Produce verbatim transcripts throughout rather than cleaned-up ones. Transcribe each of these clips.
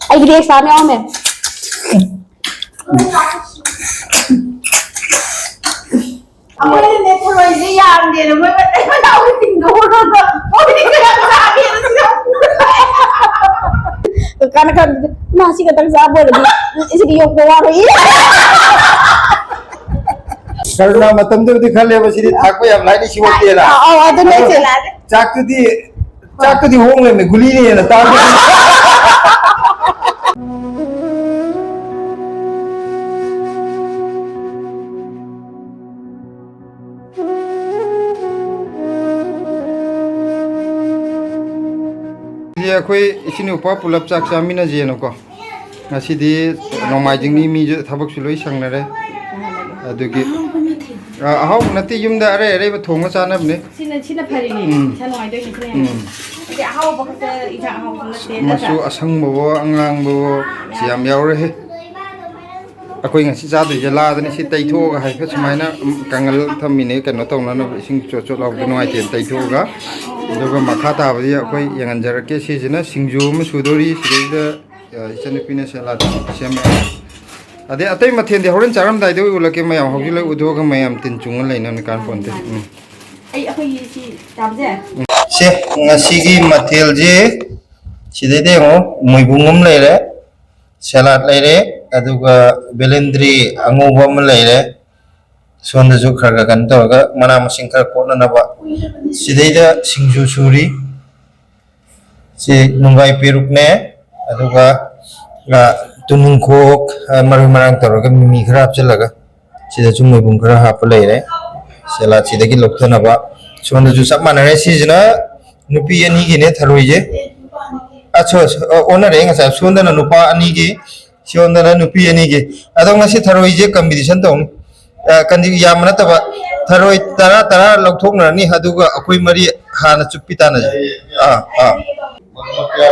ꯑꯩꯒꯤꯗꯤ ꯑꯦꯛꯁꯇ꯭ꯔꯥ ꯌꯥꯎꯔꯝꯃꯦ꯫ ꯑꯩꯈꯣꯏꯅꯅꯦ ꯊꯔꯣꯏꯁꯦ ꯌꯥꯝꯗꯦꯅ ꯃꯣꯏ ꯃꯇꯩ ꯃꯅꯥꯎꯒꯤ ꯇꯤꯡꯊꯣꯛꯎꯔꯒ ꯃꯣꯏꯗꯤ ꯀꯌꯥꯝ ꯆꯥꯒꯦꯅ ꯁꯤꯗ꯫ ꯀꯀꯥꯅ ꯈꯟꯕꯗ, "ꯃꯥ ꯁꯤ ꯈꯛꯇꯪ ꯆꯥꯕ ꯑꯣꯏꯔꯗꯤ ꯁꯤꯗꯤ ꯌꯣꯛꯄ ꯋꯥꯔꯣꯏ"꯫ ꯀꯔꯣꯅꯥ ꯃꯇꯝꯗꯨꯕꯨꯗꯤ ꯈꯜꯂꯦꯕ, ꯁꯤꯗꯤ ꯊꯥꯛꯄ ꯌꯥꯝ ꯂꯥꯏꯅ ꯁꯤꯃꯛꯇꯦꯅ꯫ ꯑꯧ, ꯑꯗꯨꯅꯦ ꯑꯗꯣ ꯑꯩꯁꯦ꯫ ꯆꯥꯛꯇꯨꯗꯤ, ꯆꯥꯛꯇꯨꯗꯤ ꯍꯣꯡ ꯂꯩꯔꯝꯃꯦ, ꯒꯨꯂꯤꯅ ꯍꯦꯟꯅ ꯇꯥꯡꯉꯦ꯫ ꯁꯤꯗꯤ ꯑꯩꯈꯣꯏ ꯏꯆꯤꯟ ꯅꯨꯄꯥ ꯄꯨꯂꯞ ꯆꯥꯛ ꯆꯥꯃꯤꯟꯅꯁꯦꯅꯀꯣ꯫ ꯉꯁꯤꯗꯤ ꯅꯣꯡꯃꯥꯏꯖꯤꯡꯅꯤ, ꯃꯤꯁꯨ ꯊꯕꯛꯁꯨ ꯂꯣꯏ ꯁꯪꯅꯔꯦ꯫ ꯑꯗꯨꯒꯤ, ꯑꯍꯥꯎꯕ ꯅꯠꯇꯦ꯫ ꯑ, ꯑꯍꯥꯎꯕ ꯅꯠꯇꯦ, ꯌꯨꯝꯗ ꯑꯔꯩ ꯑꯔꯩꯕ ꯊꯣꯡꯉ ꯆꯥꯅꯕꯅꯦ꯫ ꯁꯤꯅ, ꯁꯤꯅ ꯐꯔꯤꯅꯤ꯫ ꯎꯝ꯫ ꯏꯁꯥ ꯅꯨꯡꯉꯥꯏꯗꯣꯏꯅꯤ, ꯁꯤꯅ ꯌꯥꯝ ꯎꯝ꯫ ꯍꯥꯏꯗꯤ ꯑꯍꯥꯎꯕ ꯈꯛꯇ ꯏꯟꯁꯥꯡ ꯑꯍꯥꯎꯕ ꯅꯠꯇꯦ, ꯃꯆꯨ ꯅꯠꯇ꯭ꯔꯥ? ꯑꯁꯪꯕꯋꯣ, ꯑꯉꯥꯡꯕꯋꯣ, ꯁꯤ ꯌꯥꯝ ꯌꯥꯎꯔꯦꯍꯦ꯫ ꯑꯩꯈꯣꯏ ꯉꯁꯤ ꯆꯥꯗꯣꯏꯁꯦ ꯂꯥꯗꯅꯤ꯫ ꯁꯤ ꯇꯩꯊꯣꯛꯑꯒ ꯍꯥꯏꯐꯦꯠ ꯁꯨꯃꯥꯏꯅ, ꯎꯝ, ꯀꯪꯍꯜ ꯊꯝꯃꯤꯅꯦ, ꯀꯩꯅꯣ ꯇꯧꯅꯅꯕ, ꯏꯁꯤꯡ ꯆꯣꯠ ꯆꯣꯠ ꯂꯥꯎꯕꯗꯣ ꯅꯨꯡꯉꯥꯏꯇꯦꯅ ꯇꯩꯊꯣꯛꯑꯒ꯫ ꯑꯗꯨꯒ ꯃꯈꯥ ꯇꯥꯕꯗꯤ ꯑꯩꯈꯣꯏ ꯌꯦꯡꯍꯟꯖꯔꯛꯀꯦ꯫ ꯁꯤꯁꯤꯅ ꯁꯤꯡꯖꯨ ꯑꯃ ꯁꯨꯗꯣꯔꯤ꯫ ꯁꯤꯗꯩꯗ, ꯑ, ꯏꯆꯟꯅꯨꯄꯤꯅ ꯁꯦꯂꯥꯠ ꯁꯦꯝꯃꯦ꯫ ꯑꯗꯩ ꯑꯇꯩ ꯃꯊꯦꯜꯗꯤ ꯍꯣꯔꯦꯟ ꯆꯥꯔꯝꯗꯥꯏꯗ ꯑꯣꯏ ꯎꯠꯂꯛꯀꯦ꯫ ꯃꯌꯥꯝ ꯍꯧꯖꯤꯛ ꯂꯣꯏ ꯎꯠꯊꯣꯛꯑꯒ ꯃꯌꯥꯝ ꯇꯤꯟ ꯆꯨꯡꯉ ꯂꯩꯅꯕꯅꯤ, ꯀꯥꯟꯄꯣꯟꯇꯦ꯫ ꯎꯝ꯫ ꯑꯩ, ꯑꯩꯈꯣꯏꯒꯤ ꯁꯤ ꯆꯥꯕꯁꯦ꯫ ꯁꯦ, ꯉꯁꯤꯒꯤ ꯃꯊꯦꯜꯁꯦ ꯁꯤꯗꯩꯗ ꯌꯦꯡꯉꯣ, ꯃꯣꯏꯕꯨꯡ ꯑꯃ ꯂꯩꯔꯦ, ꯁꯦꯂꯥꯠ ꯂꯩꯔꯦ, ꯑꯗꯨꯒ ꯕꯦꯂꯦꯟꯗ꯭ꯔꯤ ꯑꯉꯧꯕ ꯑꯃ ꯂꯩꯔꯦ꯫ ꯁꯣꯝꯗꯁꯨ ꯈꯔ ꯈꯔ ꯀꯩꯅꯣ ꯇꯧꯔꯒ ꯃꯅꯥ ꯃꯁꯤꯡ ꯈꯔ ꯀꯣꯠꯅꯅꯕ꯫ ꯁꯤꯗꯩꯗ ꯁꯤꯡꯖꯨ ꯁꯨꯔꯤ꯫ ꯁꯤ ꯅꯨꯡꯒꯥꯏ ꯄꯦꯔꯨꯛꯅꯦ, ꯑꯗꯨꯒ, ꯑ, ꯇꯨꯅꯤꯡꯈꯣꯛ, ꯑ, ꯃꯔꯣꯏ ꯃꯔꯥꯡ ꯇꯧꯔꯒ ꯃꯤꯃꯤ ꯈꯔ ꯍꯥꯞꯆꯤꯜꯂꯒ ꯁꯤꯗꯁꯨ ꯃꯣꯏꯕꯨꯡ ꯈꯔ ꯍꯥꯞꯄ ꯂꯩꯔꯦ꯫ ꯁꯦꯂꯥꯠꯁꯤꯗꯒꯤ ꯂꯧꯊꯅꯕ꯫ ꯁꯣꯝꯗꯁꯨ ꯆꯞ ꯃꯥꯟꯅꯔꯦ꯫ ꯁꯤꯁꯤꯅ ꯅꯨꯄꯤ ꯑꯅꯤꯒꯤꯅꯦ ꯊꯔꯣꯏꯁꯦ꯫ ꯑ, ꯁꯣ-, ꯁꯣ-, ꯑ, ꯑꯣꯟꯅꯔꯦ ꯉꯁꯥꯏ꯫ ꯁꯣꯝꯗꯅ ꯅꯨꯄꯥ ꯑꯅꯤꯒꯤ, ꯁꯣꯝꯗꯅ ꯅꯨꯄꯤ ꯑꯅꯤꯒꯤ꯫ ꯑꯗꯣ ꯉꯁꯤ ꯊꯔꯣꯏꯁꯦ competition ꯇꯧꯅꯤ꯫ ꯑ, ꯀꯟꯗꯤ ꯌꯥꯝꯕ ꯅꯠꯇꯕ, ꯊꯔꯣꯏ ꯇꯔꯥ, ꯇꯔꯥ ꯂꯧꯊꯣꯛꯅꯔꯅꯤ, ꯑꯗꯨꯒ ꯑꯩꯈꯣꯏ ꯃꯔꯤ ꯍꯥꯟꯅ ꯆꯨꯞꯄꯤ ꯇꯥꯟꯅꯁꯦ꯫ ꯑꯥ, ꯑꯥ꯫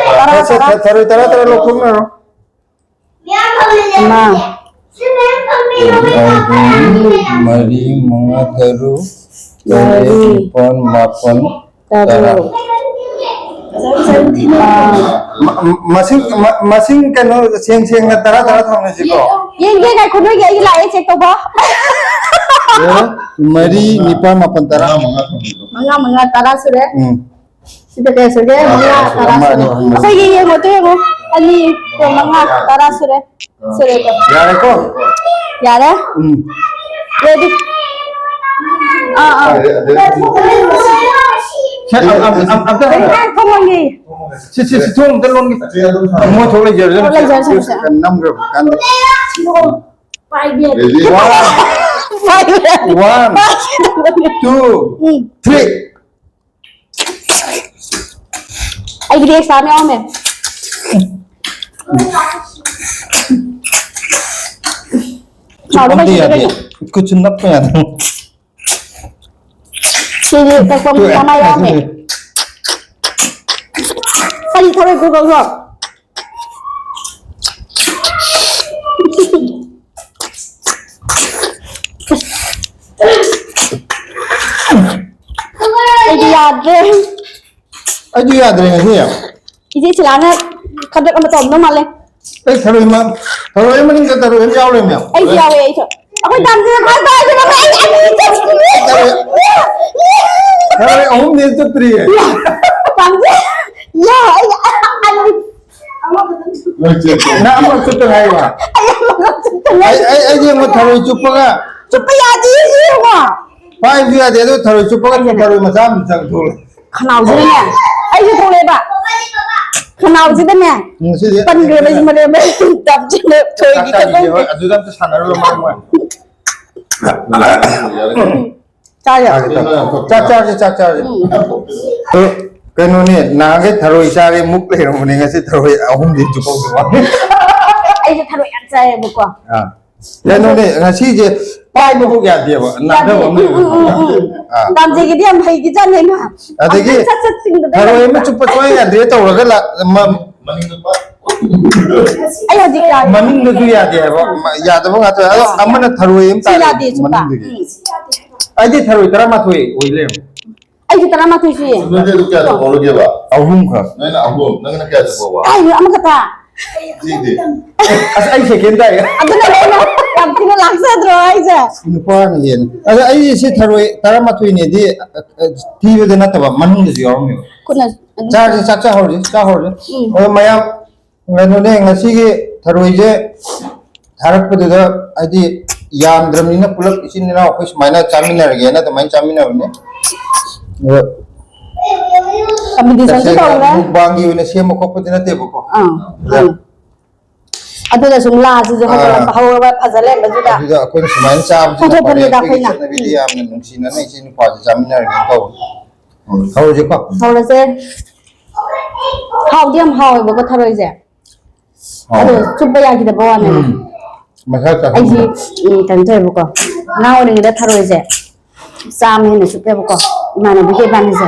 ꯇꯔꯥ, ꯁꯦ, ꯁꯦ, ꯇꯔꯥ꯫ ꯊ-, ꯊꯔꯣꯏ ꯇꯔꯥ, ꯇꯔꯥ ꯂꯧꯊꯣꯛꯅꯔꯣ꯫ ꯑꯃ꯫ ꯑꯍꯨꯝ, ꯃꯔꯤ, ꯃꯉꯥ, ꯇꯔꯨꯛ, ꯇꯔꯦꯠ, ꯃꯔꯤ, ꯅꯤꯄꯥꯜ, ꯃꯥꯄꯜ, ꯇꯔꯥ꯫ ꯇꯔꯨꯛ꯫ ꯃ- ꯃ- ꯃꯁꯤꯡ ꯃ- ꯃꯁꯤꯡ ꯀꯩꯅꯣ ꯁꯦꯡ ꯁꯦꯡꯅ ꯇꯔꯥ ꯇꯔꯥ ꯊꯝꯃꯁꯤꯀꯣ꯫ ꯌꯦꯡꯒꯦ, ꯉꯥꯏꯈꯣ, ꯅꯣꯏꯒꯤ ꯑꯩꯒꯤ ꯂꯥꯛꯑꯦ, ꯆꯦꯛ ꯇꯧꯕ꯫ ꯖꯦꯔꯣ, ꯃꯔꯤ, ꯅꯤꯄꯥꯜ, ꯃꯥꯄꯜ, ꯇꯔꯥ꯫ ꯃꯉꯥ, ꯃꯉꯥ, ꯇꯔꯥ ꯁꯨꯔꯦ꯫ ꯎꯝ꯫ ꯁꯤꯗ ꯀꯌꯥ ꯁꯨꯔꯒꯦ? ꯃꯉꯥ, ꯇꯔꯥ ꯑꯃ, ꯁꯨꯔꯦ꯫ ꯑꯅꯤ, ꯑꯍꯨꯝ, ꯃꯔꯤ, ꯑꯩꯈꯣꯏꯒꯤ ꯌꯦꯡꯉꯣ, ꯇꯨ ꯌꯦꯡꯉꯣ꯫ ꯑꯅꯤ, ꯇꯨ, ꯃꯉꯥ, ꯇꯔꯥ ꯁꯨꯔꯦ꯫ ꯁꯨꯔꯦ, ꯇꯨ꯫ ꯌꯥꯔꯦꯀꯣ? ꯌꯥꯔꯦ? ꯎꯝ꯫ Ready? ꯑꯥ, ꯑꯥ꯫ ꯁꯦ, ꯑꯝ-, ꯑꯝ-, ꯑꯝ-, ꯑꯝꯇ ꯍꯥꯏꯔꯣ꯫ ꯑꯩ ꯊꯣꯡ ꯂꯣꯟꯒꯦ꯫ ꯁꯤ, ꯁꯤ, ꯁꯤ, ꯊꯣꯡ ꯑꯝꯇ ꯂꯣꯟꯒꯦ꯫ ꯃꯣꯏ ꯊꯣꯛ ꯂꯩꯖꯔꯁꯅꯨ꯫ ꯊꯣꯛ ꯂꯩꯖꯔꯁꯅꯨ, ꯁꯦ꯫ ꯅꯝꯈ꯭ꯔꯕ ꯀꯥꯟꯗ꯫ ꯄꯥꯏꯕ ꯌꯥꯗꯦ꯫ Ready? One, one, two, three꯫ ꯑꯩꯒꯤꯗꯤ extra ꯃꯌꯥꯝ ꯌꯥꯎꯔꯝꯃꯦ꯫ ꯆꯥꯎꯔ ꯑꯝꯇ ꯀꯩꯁꯨ ꯌꯥꯗꯦ꯫ ꯀꯩꯅꯣ? ꯈꯨꯠꯁꯨ ꯅꯞꯄ ꯌꯥꯗꯦ꯫ ꯁꯤꯗꯤ ꯀꯛꯄ ꯇꯣꯛꯑꯦ꯫ ꯃꯆꯥ ꯃꯌꯥꯝ ꯌꯥꯎꯔꯝꯃꯦ꯫ ꯀꯔꯤ ꯊꯔꯣꯏ ꯈꯨꯀꯛꯅꯣ? ꯑꯩꯗꯤ ꯌꯥꯗ꯭ꯔꯦ꯫ ꯑꯩꯁꯨ ꯌꯥꯗ꯭ꯔꯦ ꯉꯁꯤ꯫ ꯏꯆꯦ ꯁꯤꯂꯥꯅ ꯈꯗ꯭ꯔꯛ ꯑꯃ ꯇꯧꯔꯝꯗꯧ ꯃꯥꯜꯂꯦ꯫ ꯑꯩ ꯊꯔꯣꯏ ꯃ-, ꯊꯔꯣꯏ ꯃꯅꯨꯡꯗ ꯊꯔꯣꯏ ꯑꯃ ꯌꯥꯎ ꯂꯩꯔꯝꯃꯦ꯫ ꯑꯩꯁꯨ ꯌꯥꯎꯋꯦ, ꯑꯩꯁꯨ꯫ ꯑꯩꯈꯣꯏ ꯇꯥꯟꯁꯤꯅ ꯈ꯭ꯋꯥꯏ ꯇꯥꯏꯁꯤꯅ ꯑꯩ ꯑꯅꯤ ꯆꯠꯈ꯭ꯔꯦ꯫ ꯊꯔꯣꯏ, ꯊꯔꯣꯏ ꯑꯍꯨꯝꯗꯤ ꯆꯠꯇ꯭ꯔꯤꯌꯦ꯫ ꯇꯥꯟꯁꯤ-, ꯌꯥ, ꯑꯩ ꯑꯅꯤ꯫ ꯅꯪ ꯑꯃꯈꯛ ꯆꯨꯞꯇ ꯉꯥꯏꯔꯤꯕ? ꯑꯩ ꯑꯃꯈꯛ ꯆꯨꯞꯇ ꯉꯥꯏꯔꯤ꯫ ꯑꯩ, ꯑꯩ, ꯑꯩꯗꯤ ꯑꯃꯨꯛ ꯊꯔꯣꯏ ꯆꯨꯞꯄꯒ ꯆꯨꯞꯄ ꯌꯥꯗꯦ, ꯌꯦꯡꯉꯣ꯫ ꯄꯥꯏꯕꯁꯨ ꯌꯥꯗꯦ, ꯑꯗꯨ ꯊꯔꯣꯏ ꯆꯨꯞꯄꯒ ꯊꯔꯣꯏ ꯃꯆꯥ ꯑꯃ ꯆꯪ ꯊꯣꯛꯂꯛꯑꯦ꯫ ꯈꯅꯥꯎꯁꯤꯗꯅꯦ, ꯑꯩꯁꯨ ꯊꯣꯛꯂꯛꯑꯦꯕ꯫ ꯈꯅꯥꯎꯁꯤꯗꯅꯦ, ꯉꯁꯤꯗꯤ ꯄꯟꯈ꯭ꯔꯦꯕ, ꯁꯤ ꯃꯔꯦꯝ ꯃꯔꯦꯝ ꯇꯞꯁꯤꯅ ꯊꯣꯏꯒꯤ ꯆꯥꯛ ꯆꯥꯈꯤꯁꯦ, ꯀꯇꯧꯗꯦ꯫ ꯍꯣꯏ, ꯑꯗꯨꯗ ꯑꯝꯇ ꯁꯥꯟꯅꯔꯨꯔꯣ, ꯃꯔꯝ ꯑꯣꯏ꯫ ꯆꯥꯔꯦ꯫ ꯆꯥꯛ ꯆꯥꯔꯁꯤ, ꯆꯥꯛ ꯆꯥꯔꯁꯤ꯫ ꯎꯝ꯫ ꯑꯗꯣ ꯀꯩꯅꯣꯅꯦ, ꯅꯍꯥꯟꯈꯩ ꯊꯔꯣꯏ ꯆꯥꯔꯦ ꯃꯨꯛ ꯂꯩꯔꯝꯕꯅꯦ, ꯉꯁꯤ ꯊꯔꯣꯏ ꯑꯍꯨꯝꯗꯤ ꯆꯨꯞꯄꯧꯗꯦ꯫ ꯑꯩꯁꯦ ꯊꯔꯣꯏ ꯌꯥꯝ ꯆꯥꯏꯌꯦꯕꯀꯣ꯫ ꯑꯥ꯫ ꯀꯩꯅꯣꯅꯦ, ꯉꯁꯤꯁꯦ ꯄꯥꯏꯕꯐꯥꯎ ꯌꯥꯗꯦꯕ, ꯌꯥꯗꯦ꯫ ꯅꯥꯟꯊꯕ ꯑꯃ ꯎꯝ, ꯎꯝ, ꯎꯝ, ꯎꯝ꯫ ꯂꯩꯕꯅꯦ꯫ ꯑꯥ꯫ ꯇꯥꯟꯖꯩꯒꯤꯗꯤ ꯌꯥꯝ ꯍꯩꯈꯤꯖꯥꯠꯅꯤ ꯃꯥ꯫ ꯑꯗꯒꯤ ꯑꯃꯨꯛꯇꯪ ꯁꯠ ꯁꯠ ꯆꯤꯡꯕꯗ ꯊꯔꯣꯏ ꯑꯃ ꯌꯥꯗꯦ꯫ ꯆꯨꯞꯄ ꯁꯨꯡꯌꯥ ꯌꯥꯗ꯭ꯔꯦ ꯇꯧꯔꯒ ꯂꯥ-, ꯃ-, ꯑꯩ ꯍꯧꯖꯤꯛ ꯌꯥꯗꯦ꯫ ꯃꯅꯨꯡꯗꯁꯨ ꯌꯥꯗꯦ ꯍꯥꯏꯕ, ꯃ-, ꯌꯥꯗꯕ ꯉꯥꯛꯇ꯫ ꯑꯗꯣ ꯑꯃꯅ ꯊꯔꯣꯏ ꯑꯃ ꯁꯤ ꯇꯥꯔꯦ ꯌꯥꯗꯦ ꯆꯨꯞꯄ꯫ ꯃꯅꯨꯡꯗꯒꯤ꯫ ꯎꯝ꯫ ꯑꯩꯗꯤ ꯊꯔꯣꯏ ꯇꯔꯥꯃꯥꯊꯣꯏ ꯑꯣꯏ ꯂꯩꯔꯝꯃꯦ꯫ ꯑꯩꯁꯨ ꯇꯔꯥꯃꯥꯊꯣꯏ ꯁꯨꯏꯌꯦ꯫ ꯅꯣꯏꯗꯤ ꯑꯗꯨ ꯀꯌꯥ ꯆꯠꯄ ꯍꯧꯔꯒꯦꯕ? ꯑꯍꯨꯝ ꯈꯛ꯫ ꯅꯣꯏꯅ ꯑꯍꯨꯝ, ꯅꯪꯅ ꯀꯌꯥ ꯆꯠꯄꯕ? ꯀꯥꯏꯗꯅꯣ ꯑꯃꯈꯛꯇ꯫ ꯁꯤꯗꯤ꯫ ꯑꯁ, ꯑꯩ ꯁꯦꯀꯦꯟ ꯇꯥꯏ꯫ ꯑꯗꯨꯅ ꯑꯩꯅ ꯌꯥꯝ ꯊꯤꯅ ꯂꯥꯛꯆꯗ꯭ꯔꯣ ꯑꯩꯁꯦ? ꯅꯨꯄꯥꯅ ꯍꯦꯟꯅ꯫ ꯑꯗꯣ ꯑꯩ ꯁꯤ ꯊꯔꯣꯏ ꯇꯔꯥꯃꯥꯊꯣꯏꯅꯦꯗꯤ, ꯑ, ꯑ, ꯊꯤꯕꯗ ꯅꯠꯇꯕ, ꯃꯅꯨꯡꯗꯁꯨ ꯌꯥꯎꯔꯝꯃꯦꯕ꯫ ꯈꯨꯠꯅ ꯑꯗꯨꯝ ꯆꯥꯔꯁꯤ, ꯆꯥꯛ ꯆꯥꯍꯧꯔꯁꯤ, ꯆꯥꯍꯧꯔꯁꯤ꯫ ꯎꯝ꯫ ꯑꯗꯣ ꯃꯌꯥꯝ, ꯀꯩꯅꯣꯅꯦ, ꯉꯁꯤꯒꯤ ꯊꯔꯣꯏꯁꯦ ꯊꯥꯔꯛꯄꯗꯨꯗ, ꯍꯥꯏꯗꯤ, ꯌꯥꯝꯗ꯭ꯔꯕꯅꯤꯅ ꯄꯨꯂꯞ ꯏꯆꯤꯟ ꯏꯅꯥꯎ ꯑꯩꯈꯣꯏ ꯁꯨꯃꯥꯏꯅ ꯆꯥꯃꯤꯟꯅꯔꯒꯦꯅ ꯑꯗꯨꯃꯥꯏꯅ ꯆꯥꯃꯤꯟꯅꯕꯅꯦ꯫ ꯑꯗꯣ competition ꯁꯨ ꯇꯁꯦꯡꯅ ꯇꯧꯔꯦ꯫ Mukbang ꯒꯤ ꯑꯣꯏꯅ ꯁꯦꯝꯕ ꯈꯣꯠꯄꯗꯤ ꯅꯠꯇꯦꯕꯀꯣ꯫ ꯑꯥ, ꯑꯗꯨꯗ ꯑꯥ꯫ ꯑꯗꯨꯗ ꯁꯨꯝ ꯂꯥꯁꯤꯁꯨ ꯍꯧꯒꯠꯂꯛꯄ, ꯑꯥ꯫ ꯍꯧꯔꯒ ꯐꯖ ꯂꯩꯔꯝꯕꯗꯨꯗ ꯑꯗꯨꯗ ꯑꯩꯈꯣꯏꯅ ꯁꯨꯃꯥꯏꯅ ꯆꯥꯕꯁꯤꯅ ꯐꯔꯦ꯫ ꯄꯨꯊꯣꯛꯄꯅꯤꯗ ꯑꯩꯈꯣꯏꯒꯤ ꯑꯩꯈꯣꯏꯅ꯫ ꯆꯠꯅꯕꯤꯗꯤ ꯎꯝ꯫ ꯌꯥꯝꯅ ꯅꯨꯡꯁꯤꯅꯅ ꯏꯆꯦ ꯅꯨꯄꯥꯁꯦ ꯆꯥꯃꯤꯟꯅꯔꯒꯦꯅ ꯇꯧꯕꯅꯦ꯫ ꯍꯧꯔꯁꯤꯀꯣ꯫ ꯍꯧꯔꯁꯦ꯫ ꯍꯥꯎꯗꯤ ꯌꯥꯝ ꯍꯥꯎꯋꯦꯕꯀꯣ ꯊꯔꯣꯏꯁꯦ꯫ ꯍꯥꯎꯋꯦ꯫ ꯑꯗꯣ ꯆꯨꯞꯄ ꯌꯥꯈꯤꯗꯕ ꯋꯥꯅꯦꯕ꯫ ꯎꯝ꯫ ꯃꯁꯥ ꯆꯥꯁꯤꯟꯕ꯫ ꯑꯩꯁꯤ, ꯎꯝ, ꯀꯩꯅꯣ ꯇꯧꯋꯦꯕꯀꯣ꯫ ꯑꯉꯥꯡ ꯑꯣꯏꯔꯤꯉꯩꯗ ꯊꯔꯣꯏꯁꯦ ꯆꯥꯝꯃ ꯍꯦꯟꯅ ꯆꯨꯞꯄꯦꯕꯀꯣ꯫ ꯏꯃꯥꯟꯅꯕꯤꯒ ꯏꯕꯥꯅꯤꯁꯦ꯫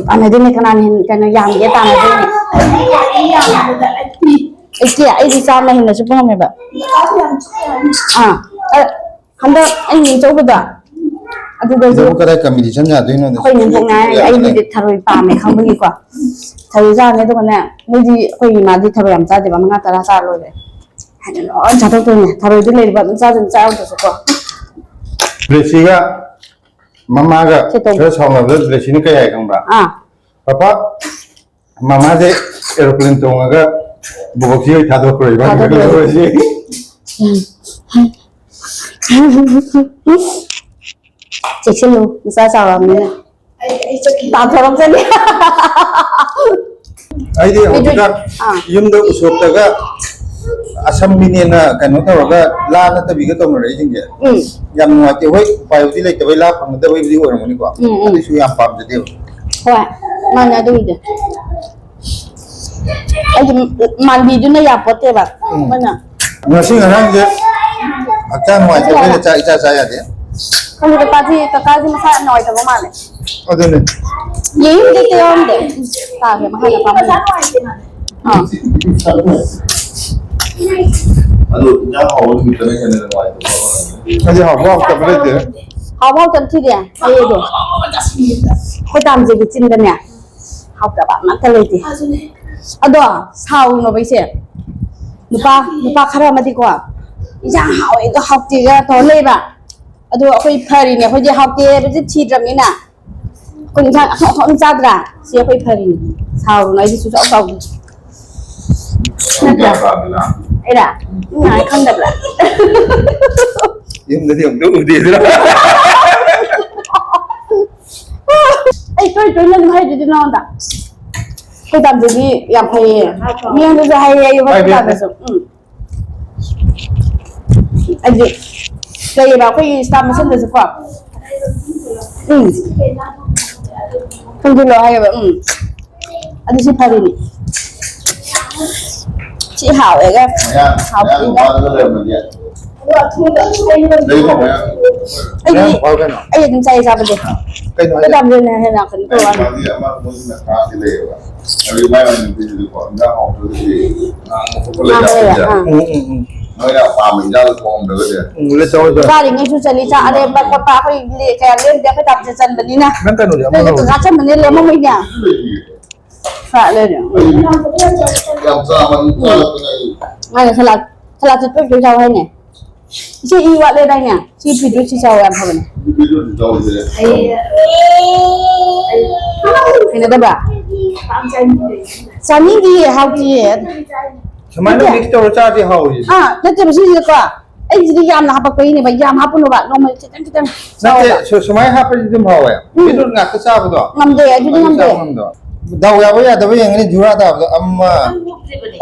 ꯇꯥꯟꯅꯗꯣꯏꯅꯦ, ꯀꯅꯥꯅ ꯍꯦꯟꯅ ꯀꯩꯅꯣ ꯌꯥꯝꯒꯦ ꯇꯥꯟꯅꯗꯣꯏꯅꯦ꯫ ꯏꯆꯦ, ꯑꯩꯗꯤ ꯆꯥꯝꯃ ꯍꯦꯟꯅ ꯆꯨꯞꯄ ꯉꯝꯃꯦꯕ꯫ ꯑꯥ, ꯑ, ꯍꯟꯗꯛ ꯑꯩꯅ ꯆꯧꯕꯗꯣ, ꯑꯗꯨꯗꯁꯨ ꯁꯤꯗꯕꯨ ꯀꯗꯥꯏ competition ꯌꯥꯗꯣꯏꯅꯣꯗ? ꯑꯩꯈꯣꯏ ꯅꯦꯝꯄꯣꯛꯅ ꯍꯥꯏꯔꯤꯅꯦ, ꯌꯥꯗꯣꯏꯅꯦ꯫ ꯑꯩꯕꯨꯗꯤ ꯊꯔꯣꯏ ꯄꯥꯝꯃꯦ ꯈꯪꯕꯒꯤꯀꯣ꯫ ꯊꯔꯣꯏ ꯆꯥꯔꯅꯤ, ꯑꯗꯨꯒꯅꯦ, ꯃꯣꯏꯗꯤ, ꯑꯩꯈꯣꯏ ꯏꯃꯥꯗꯤ ꯊꯔꯣꯏ ꯌꯥꯝ ꯆꯥꯗꯦꯕ, ꯃꯉꯥ ꯇꯔꯥ ꯆꯥꯔ ꯂꯣꯏꯔꯦ꯫ ꯍꯥꯏꯅ ꯂꯣꯏ ꯆꯥꯊꯣꯛꯇꯣꯏꯅꯦ꯫ ꯊꯔꯣꯏꯗꯤ ꯂꯩꯔꯤꯕ ꯑꯗꯨꯝ ꯆꯥꯗꯣꯏꯅꯤ, ꯆꯥ ꯌꯥꯎꯗ꯭ꯔꯁꯨꯀꯣ꯫ ꯕ꯭ꯂꯦꯁꯤꯒ ꯃꯃꯥꯒ ꯁꯦ ꯇꯧ꯫ ꯈꯔ ꯁꯥꯎꯅꯕꯗ ꯕ꯭ꯂꯦꯁꯤꯅ ꯀꯩ ꯍꯥꯏ ꯈꯪꯕ꯭ꯔꯥ? ꯑꯥ꯫ "ꯄꯄꯥ, ꯃꯃꯥꯁꯦ aeroplane ꯇꯣꯡꯉꯒ ꯕꯣꯕꯣꯛꯁꯤ ꯍꯣꯏ ꯊꯥꯗꯣꯛꯈ꯭ꯔꯣ, ꯏꯕꯥꯅꯤ ꯊꯥꯗꯣꯛꯈ꯭ꯔꯣ꯫ ꯈꯛꯇ ꯂꯧꯔꯁꯤ꯫" ꯎꯝ꯫ ꯆꯦꯛꯁꯤꯜꯂꯨ, ꯅꯆꯥ ꯆꯥꯎꯔꯕꯅꯤꯅ꯫ ꯑꯩ, ꯑꯩ ꯆꯠꯈꯤꯒꯦ꯫ ꯇꯥꯟꯊꯣꯔꯛꯆꯅꯤ꯫ ꯑꯩꯗꯤ ꯍꯧꯖꯤꯛꯀꯥꯟ ꯑꯥ꯫ ꯌꯨꯝꯗ ꯎꯁꯣꯞꯇꯒ ꯑꯁꯝꯕꯤꯅꯦꯅ ꯀꯩꯅꯣ ꯇꯧꯔꯒ ꯂꯥ ꯅꯠꯇꯕꯤꯒ ꯇꯧꯅꯔꯛꯏꯁꯤꯡꯁꯦ ꯎꯝ꯫ ꯌꯥꯝ ꯅꯨꯡꯉꯥꯏꯇꯦ꯫ ꯍꯣꯏ, ꯎꯄꯥꯏꯕꯨꯗꯤ ꯂꯩꯇꯕꯩ ꯂꯥ ꯐꯪꯅꯗꯕꯩꯕꯨꯗꯤ ꯑꯣꯏꯔꯝꯒꯅꯤꯀꯣ꯫ ꯎꯝ, ꯎꯝ꯫ ꯑꯗꯨꯏꯁꯨ ꯌꯥꯝ ꯄꯥꯝꯖꯗꯦꯕ꯫ ꯍꯣꯏ, ꯃꯥꯅꯦ ꯑꯗꯨꯒꯤꯗꯤ꯫ ꯑꯩꯗꯤ ꯃꯥꯟꯕꯤꯗꯨꯅ ꯌꯥꯄꯣꯠꯇꯦꯕ꯫ ꯎꯝ꯫ ꯑꯩꯈꯣꯏꯅ ꯉꯁꯤ ꯉꯔꯥꯡꯁꯦ ꯍꯛꯆꯥꯡ ꯅꯨꯡꯉꯥꯏꯇꯕꯩꯔ ꯆꯥꯛ ꯏꯆꯥ ꯆꯥ ꯌꯥꯗꯦ꯫ ꯈꯪꯗꯦ, ꯀꯀꯥꯁꯤ, ꯀꯀꯥꯁꯤ ꯃꯁꯥ ꯌꯥꯝ ꯅꯨꯡꯉꯥꯏꯇꯕ ꯃꯥꯜꯂꯦ꯫ ꯑꯗꯨꯅꯦ꯫ ꯌꯦꯡꯉꯨꯕꯗꯤ ꯑꯝꯇ ꯌꯥꯎꯔꯝꯗꯦ꯫ ꯇꯥꯈ꯭ꯔꯦ, ꯃꯈꯥꯗ ꯐꯝꯃꯤ꯫ ꯑꯥ꯫ ꯑꯗꯣ ꯏꯟꯖꯥꯡ ꯍꯥꯎꯕ ꯅꯨꯃꯤꯠꯇꯅ ꯍꯦꯟꯅ ꯅꯨꯡꯉꯥꯏꯇꯕ꯫ ꯑꯩꯗꯤ ꯍꯥꯎꯕ ꯍꯥꯎꯇꯕ ꯂꯩꯇꯦ꯫ ꯍꯥꯎꯕ ꯍꯥꯎꯇꯕ ꯊꯤꯗꯦ꯫ ꯑꯩꯗꯣ ꯑꯩꯈꯣꯏ ꯇꯥꯝꯖꯒꯤ ꯆꯤꯟꯗꯅꯦ ꯍꯥꯎꯇꯕ ꯑꯃꯠꯇ ꯂꯩꯇꯦ꯫ ꯑꯗꯣ ꯁꯥꯎꯔꯨꯅꯣꯕ ꯏꯆꯦ꯫ ꯅꯨꯄꯥ ꯅꯨꯄꯥ ꯈꯔ ꯑꯃꯗꯤꯀꯣ ꯏꯟꯁꯥꯡ ꯍꯥꯎꯋꯦꯒ ꯍꯥꯎꯇꯦꯒ ꯇꯧꯔ ꯂꯩꯕ꯫ ꯑꯗꯣ ꯑꯩꯈꯣꯏ ꯐꯔꯤꯅꯦ, ꯑꯩꯈꯣꯏꯗꯤ ꯍꯥꯎꯇꯦ ꯍꯥꯏꯕꯁꯦ ꯊꯤꯗ꯭ꯔꯕꯅꯤꯅ꯫ ꯑꯩꯈꯣꯏ ꯏꯟꯁꯥꯡ ꯑꯊꯣꯡ ꯑꯊꯣꯡ ꯆꯥꯗ꯭ꯔꯥ? ꯁꯤ ꯑꯩꯈꯣꯏ ꯐꯔꯤꯅꯤ꯫ ꯁꯥꯎꯔꯨꯅꯨ, ꯑꯩꯗꯤ ꯁꯨꯡꯁꯥꯎ ꯁꯥꯎꯗꯦ꯫ ꯅꯠꯇ꯭ꯔꯥ? ꯑꯩꯔꯥ? ꯅꯪ ꯉꯥꯏ ꯈꯪꯗꯕ꯭ꯔꯥ? ꯌꯨꯝꯗꯗꯤ ꯑꯃꯨꯛꯇ ꯎꯗꯦꯗꯅ꯫ ꯑꯩ ꯇꯣꯏ ꯇꯣꯏꯅ ꯑꯗꯨꯝ ꯍꯥꯏꯗꯨꯗꯤ ꯅꯉꯣꯟꯗ꯫ ꯑꯩꯈꯣꯏ ꯇꯥꯝꯖꯗꯤ ꯌꯥꯝ ꯐꯩꯌꯦ꯫ ꯃꯤꯉꯣꯟꯗꯁꯨ ꯍꯥꯏꯌꯦ ꯑꯩ ꯍꯣꯏ, ꯍꯣꯁꯄꯤꯇꯥꯜꯗꯁꯨ꯫ ꯎꯝ꯫ ꯑꯩꯗꯤ ꯂꯩꯌꯦꯕ ꯑꯩꯈꯣꯏꯒꯤ ꯁ꯭ꯇꯥꯐ ꯃꯁꯦꯟꯗꯁꯨ ꯀꯣ꯫ ꯎꯝ꯫ ꯈꯪꯖꯤꯜꯂꯣ ꯍꯥꯏꯌꯦꯕ꯫ ꯎꯝ꯫ ꯑꯗꯨ ꯁꯤ ꯐꯔꯤꯅꯤ꯫ ꯁꯤ ꯍꯥꯎꯋꯦꯒ ꯍꯥꯎꯇꯦꯒ꯫ ꯑꯩꯗꯤ ꯃꯌꯥꯝ ꯄꯥꯎ ꯀꯩꯅꯣ? ꯑꯩ ꯑꯗꯨꯝ ꯆꯥꯏ ꯆꯥꯕꯗꯤ꯫ ꯀꯩꯅꯣ ꯍꯥꯏꯁꯦ? ꯃꯦꯗꯥꯝꯗꯨꯅ ꯍꯦꯟꯅ ꯀꯩꯅꯣ ꯇꯧꯕ ꯋꯥꯅꯤ꯫ ꯃꯥꯒꯤ ꯑꯃ ꯃꯣꯏꯒꯤ ꯃꯈꯥꯗꯤ ꯂꯩꯌꯦꯕ꯫ ꯑꯗꯨ ꯃꯥꯏ ꯃꯥꯏ ꯅꯨꯄꯤꯗꯨꯗꯤꯀꯣ, ꯏꯟꯖꯥꯡ ꯍꯥꯎꯇ꯭ꯔꯒꯗꯤ ꯉꯥꯡꯕ ꯈꯣꯠꯄ ꯂꯩ ꯉꯥꯡꯕ ꯂꯩ, ꯌꯥꯗꯦ꯫ ꯑꯥ꯫ ꯎꯝ, ꯎꯝ, ꯎꯝ꯫ ꯃꯣꯏꯅ ꯄꯥꯝꯕ ꯏꯟꯖꯥꯡꯗꯣ ꯊꯣꯡꯉꯝꯗ꯭ꯔꯒꯗꯤ꯫ ꯎꯝ, ꯂꯩ ꯆꯥꯎ, ꯆꯥꯎ꯫ ꯆꯥꯔꯤꯉꯩꯁꯨ ꯆꯠꯂꯤ, ꯆꯥꯛ ꯑꯔꯦꯝꯕ ꯈꯣꯠꯄ ꯑꯩꯈꯣꯏ ꯂꯦ-, ꯀꯌꯥ ꯂꯦꯝꯗꯦ ꯑꯩꯈꯣꯏ ꯇꯥꯕꯁꯦ ꯆꯟꯕꯅꯤꯅ꯫ ꯅꯪ ꯀꯩꯅꯣꯗꯤ ꯑꯃ ꯅꯣꯏꯗꯤ ꯂꯧꯔꯣ꯫ ꯀꯀꯥ ꯆꯟꯕꯅꯤꯅ ꯂꯦꯝꯃꯝꯃꯣꯏꯅꯦ꯫ ꯈꯔ ꯂꯩꯔꯦ꯫ ꯌꯥꯝ ꯆꯥꯕ ꯎꯝ꯫ ꯆꯥꯔꯛꯄꯅꯦ ꯑꯩ꯫ ꯃꯥꯅ ꯁꯂꯥꯠ, ꯁꯂꯥꯠꯁꯦ ꯇꯣꯏ ꯇꯣꯏ ꯆꯥꯎ ꯍꯥꯏꯅꯦ꯫ ꯏꯆꯦ ꯏ ꯋꯥꯠꯂꯦꯗꯥꯏꯅꯦ? ꯁꯤ ꯐꯤꯗꯨ ꯁꯤ ꯆꯥꯎ ꯌꯥꯝ ꯐꯕꯅꯦ꯫ ꯅꯨꯄꯤꯗꯨꯗꯤ ꯆꯥꯎꯗꯦ꯫ ꯍꯩꯅꯗꯕ꯭ꯔꯥ? ꯆꯥꯅꯤꯡꯗꯤꯌꯦ, ꯍꯥꯎꯇꯤꯌꯦ꯫ ꯁꯨꯃꯥꯏꯅ ꯅꯠꯇꯦ꯫ Mix ꯇꯧꯔ ꯆꯥꯔꯗꯤ ꯍꯥꯎꯋꯦ꯫ ꯑꯥ, ꯅꯠꯇꯦꯕ, ꯁꯤꯁꯤꯗꯀꯣ, ꯑꯩꯁꯤꯗꯤ ꯌꯥꯝꯅ ꯍꯥꯄꯛꯄꯒꯤꯅꯦꯕ, ꯌꯥꯝ ꯍꯥꯞꯄꯨꯅꯣꯕ, ꯅꯣꯡꯃ ꯈꯤꯇꯪ ꯈꯤꯇꯪ ꯅꯠꯇꯦ, ꯆꯥꯎꯕ꯫ ꯁꯨ-, ꯁꯨꯃꯥꯏꯅ ꯍꯥꯞꯄꯗꯤ ꯑꯗꯨꯝ ꯍꯥꯎꯋꯦ꯫ ꯎꯝ꯫ ꯕꯤꯠꯔꯨꯠ ꯉꯥꯛꯇ ꯆꯥꯕꯗꯣ꯫ ꯉꯝꯗꯦ, ꯑꯗꯨꯗꯤ ꯑꯗꯨ ꯉꯝꯗꯦ꯫ ꯆꯥꯕ ꯉꯝꯗꯕ꯫ ꯗꯥꯎ ꯌꯥꯕ ꯌꯥꯗꯕ ꯌꯦꯡꯒꯅꯤ, ꯖꯨꯔꯥ ꯇꯥꯕꯗ꯫ ꯑꯃ,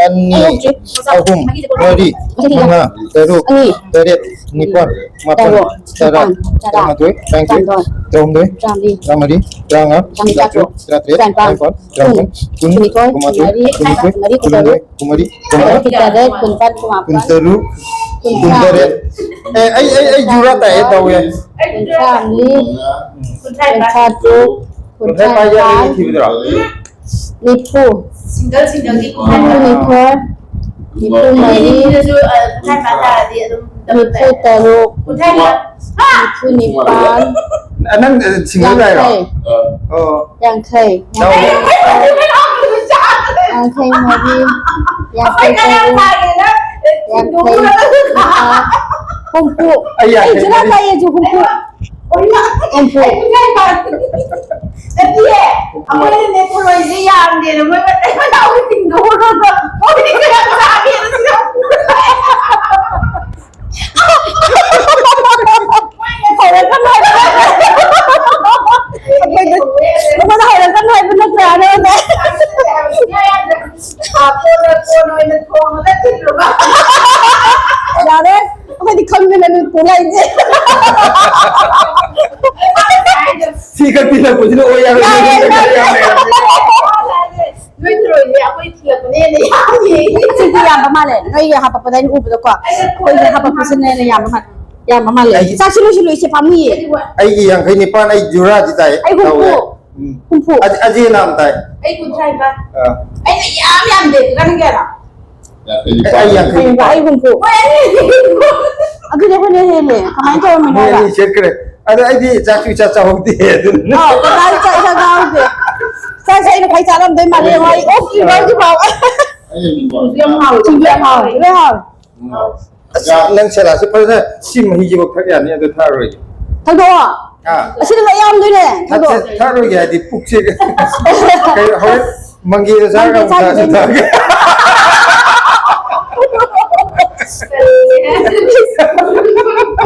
ꯑꯅꯤ, ꯑꯩ ꯍꯧꯗ꯭ꯔꯤ꯫ ꯑꯍꯨꯝ, ꯃꯔꯤ, ꯃꯔꯤ꯫ ꯃꯉꯥ, ꯇꯔꯨꯛ, ꯑꯅꯤ꯫ ꯇꯔꯦꯠ, ꯅꯤꯄꯥꯜ, ꯃꯥꯄꯜ, ꯇꯔꯥ, ꯇꯔꯥꯃꯥꯊꯣꯏ, ꯇꯔꯥ꯫ ꯇꯔꯥꯃꯥꯊꯣꯏ, ꯅꯤꯄꯥꯜ, ꯇꯔꯥ, ꯇꯔꯥꯅꯤꯊꯣꯏ, ꯇꯔꯥꯃꯥꯊꯣꯏ, ꯇꯔꯥꯃꯔꯤ, ꯇꯔꯥꯃꯉꯥ, ꯇꯔꯥꯅꯤꯄꯥꯜ, ꯇꯔꯥꯃꯥꯊꯣꯏ, ꯀꯨꯟ, ꯀꯨꯟꯃꯥꯊꯣꯏ, ꯀꯨꯟꯅꯤꯊꯣꯏ, ꯀꯨꯟꯃꯔꯤ, ꯀꯨꯟꯃꯉꯥ, ꯀꯨꯟꯇꯔꯨꯛ, ꯀꯨꯟꯇꯔꯦꯠ, ꯀꯨꯟꯅꯤꯄꯥꯜ, ꯀꯨꯟꯃꯥꯄꯜ, ꯀꯨꯟꯇꯔꯨꯛ, ꯀꯨꯟꯇꯔꯦꯠ꯫ ꯑꯦ, ꯑꯩ, ꯑꯩ, ꯑꯩ ꯖꯨꯔꯥ ꯇꯥꯏꯌꯦ, ꯇꯧꯋꯦ꯫ ꯀꯨꯟꯊ꯭ꯔꯥ ꯑꯅꯤ, ꯀꯨꯟꯊ꯭ꯔꯥ ꯇꯔꯨꯛ, ꯀꯨꯟꯊ꯭ꯔꯥ ꯅꯤꯄꯥꯜ, ꯊꯤꯕꯗꯨꯔꯣ? ꯅꯤꯐꯨ꯫ Single, single ꯗꯤ ꯅꯤꯐꯨ ꯅꯤꯊꯣꯏ, ꯅꯤꯐꯨ ꯃꯔꯤ, ꯃꯤꯗꯁꯨ, ꯑ, ꯀꯨꯟꯊ꯭ꯔꯥ ꯅꯤꯄꯥꯜ ꯇꯥꯔꯗꯤ ꯑꯗꯨꯝ ꯅꯤꯐꯨ ꯇꯔꯨꯛ꯫ ꯀꯨꯟꯊ꯭ꯔꯥ ꯅꯤꯄꯥꯜ꯫ ꯅꯤꯐꯨ ꯅꯤꯄꯥꯟ, ꯅꯪ ꯁꯤꯡꯒꯜ ꯍꯥꯏꯔꯣ? ꯌꯥꯡꯈꯩ, ꯑꯣ, ꯌꯥꯡꯈꯩ, ꯌꯥꯎꯔꯦ꯫ ꯌꯥꯡꯈꯩ ꯃꯔꯤ, ꯌꯥꯡꯈꯩ ꯇꯔꯨꯛ, ꯌꯥꯡꯈꯩ ꯃꯉꯥ, ꯍꯨꯝꯐꯨ꯫ ꯑꯩ ꯌꯥꯡꯈꯩ ꯑꯩ ꯖꯨꯂꯥꯏ ꯃꯔꯤ꯫ ꯇꯥꯏꯌꯦ, ꯖꯨ ꯍꯨꯝꯐꯨ꯫ ꯍꯨꯝꯐꯨ꯫ ꯅꯠꯇꯤꯌꯦ, ꯑꯩꯈꯣꯏꯅꯅꯦ ꯄꯣꯠꯂꯣꯏꯁꯦ ꯌꯥꯝꯗꯦꯅ ꯃꯣꯏ ꯃꯇꯩ ꯃꯅꯥꯎꯒꯤ ꯇꯤꯡꯗꯣꯛꯎꯔꯒ ꯃꯣꯏꯗꯤ ꯀꯌꯥꯝ ꯆꯥꯒꯦꯅ ꯁꯤꯗ꯫ ꯍꯧꯔꯛꯀꯅꯨ ꯍꯥꯏꯕ ꯅꯠꯇ꯭ꯔꯥ? ꯑꯩꯈꯣꯏꯗ, ꯑꯩꯈꯣꯏꯗ ꯍꯧꯔꯛꯀꯅꯨ ꯍꯥꯏꯕ ꯅꯠꯇ꯭ꯔꯥ ꯅꯉꯣꯟꯗ? ꯌꯥꯔꯦ, ꯑꯩꯈꯣꯏꯗꯤ ꯈꯪꯗꯅ ꯅꯣꯏ ꯄꯨꯔꯛꯏꯁꯦ꯫ ꯁꯤ ꯈꯛ ꯄꯤꯔꯛꯄꯁꯤꯅ ꯑꯣꯏ ꯌꯥꯔꯣꯏ꯫ ꯌꯥꯔꯦ, ꯌꯥꯔꯦ꯫ ꯅꯣꯏ ꯊꯔꯣꯏꯁꯦ ꯑꯩꯈꯣꯏ ꯊꯤꯜꯂꯛꯄꯅ ꯍꯦꯟꯅ ꯌꯥꯝꯃꯤ꯫ ꯁꯤꯗꯤ ꯌꯥꯝꯕ ꯃꯥꯜꯂꯦ꯫ ꯅꯣꯏꯒꯤ ꯍꯥꯄꯛꯄꯗ ꯑꯩꯅ ꯎꯕꯗꯀꯣ, ꯑꯩꯈꯣꯏꯒꯤ ꯍꯥꯄꯛꯄꯁꯤꯅ ꯍꯦꯟꯅ ꯌꯥꯝꯕ ꯃꯥꯜꯂꯦ꯫ ꯌꯥꯝꯕ ꯃꯥꯜꯂꯦ꯫ ꯑꯩ ꯆꯥꯁꯤꯜꯂꯨ, ꯆꯥꯁꯤꯜꯂꯨ, ꯏꯆꯦ, ꯄꯥꯝꯃꯨꯏꯌꯦ꯫ ꯑꯩꯒꯤ ꯌꯥꯡꯈꯩ ꯅꯤꯄꯥꯟ, ꯑꯩ ꯖꯨꯔꯥꯗꯤ ꯇꯥꯏ꯫ ꯑꯩ ꯍꯨꯝꯐꯨ꯫ ꯇꯧꯋꯦ꯫ ꯎꯝ꯫ ꯍꯨꯝꯐꯨ꯫ ꯑꯖꯤ-, ꯑꯖꯤ ꯅꯥꯝ ꯇꯥꯏ꯫ ꯑꯩ ꯀꯨꯟꯊ꯭ꯔꯥ ꯅꯤꯄꯥꯟ꯫ ꯑꯥ꯫ ꯑꯩꯅ ꯌꯥꯝ ꯌꯥꯝꯗꯦ꯫ ꯅꯪ ꯀꯌꯥꯅꯣ? ꯑꯩ ꯌꯥꯡꯈꯩ꯫ ꯑꯩ ꯍꯨꯝꯐꯨ꯫ ꯍꯣꯏ, ꯑꯩ ꯍꯨꯝꯐꯨ꯫ ꯑꯗꯨꯗꯤ ꯑꯩꯈꯣꯏꯅ ꯍꯦꯜꯂꯦ꯫ ꯀꯃꯥꯏꯅ ꯇꯧꯔꯝꯃꯤꯅꯣ ꯃꯣꯏ ꯍꯥꯏꯕ? ꯑꯅꯤ ꯆꯠꯈ꯭ꯔꯦ꯫ ꯑꯗꯣ ꯑꯩꯗꯤ ꯆꯥꯛꯁꯨ ꯏꯆꯥ ꯆꯥꯍꯧꯗꯦ ꯑꯗꯨꯅ꯫ ꯑꯥꯎ, ꯀꯀꯥ ꯆꯥꯛ ꯏꯆꯥ ꯆꯥꯍꯧꯗꯦ꯫ ꯆꯥꯛꯁꯦ ꯑꯩꯅ ꯈ꯭ꯋꯥꯏ ꯆꯥꯔꯝꯗꯣꯏ ꯃꯥꯜꯂꯦ꯫ ꯍꯣꯏ, ꯑꯣꯛ ꯏꯃꯥꯒꯤ ꯐꯥꯎ꯫ ꯁꯤꯡꯖꯨ ꯌꯥꯝ ꯍꯥꯎꯋꯦ꯫ ꯁꯤꯡꯖꯨ ꯌꯥꯝ ꯍꯥꯎꯋꯦ꯫ ꯂꯣꯏ ꯍꯥꯎꯋꯦ꯫ ꯑꯁ, ꯅꯪ ꯁꯦꯂꯥꯁꯦ ꯐꯖꯅ ꯁꯤ ꯃꯍꯤꯁꯤꯐꯥꯎ ꯊꯛ ꯌꯥꯅꯤ, ꯑꯗꯨ ꯊꯛꯑꯔꯣꯏꯒꯦ꯫ ꯊꯛꯇꯣꯛꯑꯣ꯫ ꯑꯥ꯫ ꯑꯁꯤꯗ ꯂꯣꯏ ꯌꯥꯝꯗꯣꯏꯅꯦ꯫ ꯊꯛꯇꯣꯛꯑꯣ꯫ ꯊꯛ-, ꯊꯛꯑꯔꯣꯏꯒꯦ ꯍꯥꯏꯗꯤ ꯄꯨꯛꯁꯦ ꯀꯩ ꯍꯣꯔꯦꯟ ꯃꯪꯒꯦꯗ ꯆꯥꯔꯒ ꯃꯪꯒꯦ ꯑꯃꯨꯛ ꯊꯛꯑꯁꯨ ꯆꯥꯈꯤꯗꯣꯏꯅꯦ꯫ ꯊꯛꯑꯒꯦ꯫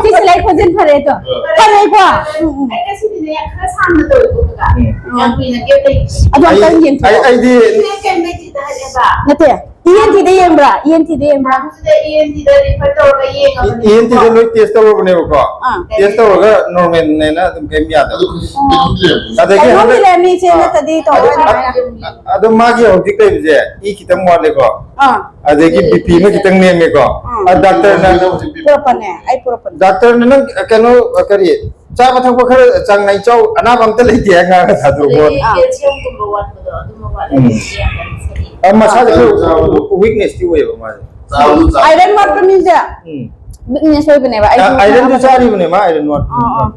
ꯁꯤꯁꯦ ꯂꯩ ꯈꯣꯟꯖꯦꯜ ꯐꯔꯦ ꯑꯗꯣ꯫ ꯐꯔꯦꯀꯣ? ꯎꯝ, ꯎꯝ꯫ ꯑꯩ ꯉꯁꯤꯗꯤꯅꯦ ꯈꯔ ꯁꯥꯡꯅ ꯇꯧꯋꯦꯀꯣ ꯀꯀꯥ꯫ ꯎꯝ꯫ ꯌꯥꯝ ꯀꯨꯏꯅ gap ꯂꯩꯇ꯭ꯔꯦ꯫ ꯑꯗꯣ ꯑꯩ, ꯑꯝꯇꯪ ꯌꯦꯡꯊꯣꯛꯑꯣ꯫ ꯑꯩ, ꯑꯩꯗꯤ ꯀꯩꯝ ꯂꯩꯇꯦꯗ ꯍꯥꯏꯔꯛꯑꯦꯕ꯫ ꯅꯠꯇꯦ꯫ ꯏ ꯑꯦꯟ ꯇꯤꯗ ꯌꯦꯡꯕ꯭ꯔꯥ? ꯏ ꯑꯦꯟ ꯇꯤꯗ ꯌꯦꯡꯕ꯭ꯔꯥ? ꯁꯤꯗ ꯏ ꯑꯦꯟ ꯇꯤꯗ refer ꯇꯧꯔꯒ ꯌꯦꯡꯉꯕꯅꯦꯕꯀꯣ꯫ ꯏ ꯑꯦꯟ ꯇꯤꯗ ꯂꯣꯏ test ꯇꯧꯔꯕꯅꯦꯕꯀꯣ꯫ ꯑꯥ꯫ Test ꯇꯧꯔꯒ normalꯅꯦꯅ ꯑꯗꯨꯝ ꯀꯩꯝ ꯌꯥꯗꯕ꯫ ꯑꯗꯨ ꯀꯩꯁꯨ, ꯀꯩꯁꯨ ꯂꯩꯔꯝꯗꯦ꯫ ꯑꯗꯒꯤ ꯀꯩꯅꯣꯝꯗꯤ ꯍꯟꯗꯛ ꯂꯩꯔꯝꯅꯤ, ꯏꯆꯦ, ꯑꯥ꯫ ꯅꯠꯇ꯭ꯔꯗꯤ ꯇꯧꯔꯣꯏ ꯑꯗꯨ, ꯑꯗꯨꯃꯥꯏꯅ꯫ ꯑꯗꯨ ꯃꯥꯒꯤ ꯍꯧꯖꯤꯛ ꯂꯩꯕꯁꯦ ꯏ ꯈꯤꯇꯪ ꯋꯥꯠꯂꯦꯀꯣ꯫ ꯑꯥ꯫ ꯑꯗꯒꯤ ꯕꯤ ꯄꯤ ꯑꯃ ꯈꯤꯇꯪ ꯅꯦꯝꯃꯦꯀꯣ꯫ ꯑꯥ꯫ ꯑ, ꯗꯥꯛꯇꯔꯅ ꯄꯨꯔꯛꯄꯅꯦ, ꯑꯩ ꯄꯨꯔꯛꯄꯅꯦ꯫ ꯗꯥꯛꯇꯔꯅ ꯅꯪ ꯀꯩꯅꯣ, ꯀꯔꯤ, ꯆꯥꯕ ꯊꯛꯄ ꯈꯔ ꯆꯥꯡ ꯅꯥꯏ ꯆꯥꯎ, ꯑꯅꯥꯕ ꯑꯝꯇ ꯂꯩꯇꯦ ꯍꯥꯏ ꯉꯥꯡꯉ ꯊꯥꯗꯣꯔꯛꯑꯣ꯫ ꯑꯗꯒꯤ ꯑꯥ꯫ Calciumꯒꯨꯝꯕ ꯋꯥꯠꯄꯗꯣ ꯑꯗꯨꯃ ꯋꯥꯠꯂꯦ꯫ ꯎꯝ꯫ ꯑꯗꯨꯗꯤ ꯌꯥꯝ ꯀꯟꯅ ꯁꯔꯤ꯫ ꯑ, ꯃꯁꯥꯁꯦ ꯈꯔ weaknessꯇꯤ ꯑꯣꯏꯌꯦꯕ ꯃꯥꯁꯦ꯫ ꯆꯥꯕꯗꯨ ꯆꯥ-, iron ꯋꯥꯠꯄ ꯃꯤꯁꯦ꯫ ꯎꯝ꯫ ꯕꯤꯠꯅꯦꯁ ꯑꯣꯏꯕꯅꯦꯕ꯫ ꯑꯩꯁꯨ ꯑꯥꯏꯔꯟꯁꯨ ꯆꯥꯔꯤꯕꯅꯦ ꯃꯥ, ꯑꯥꯏꯔꯟ ꯋꯥꯠ꯫ ꯑꯥ, ꯑꯥ꯫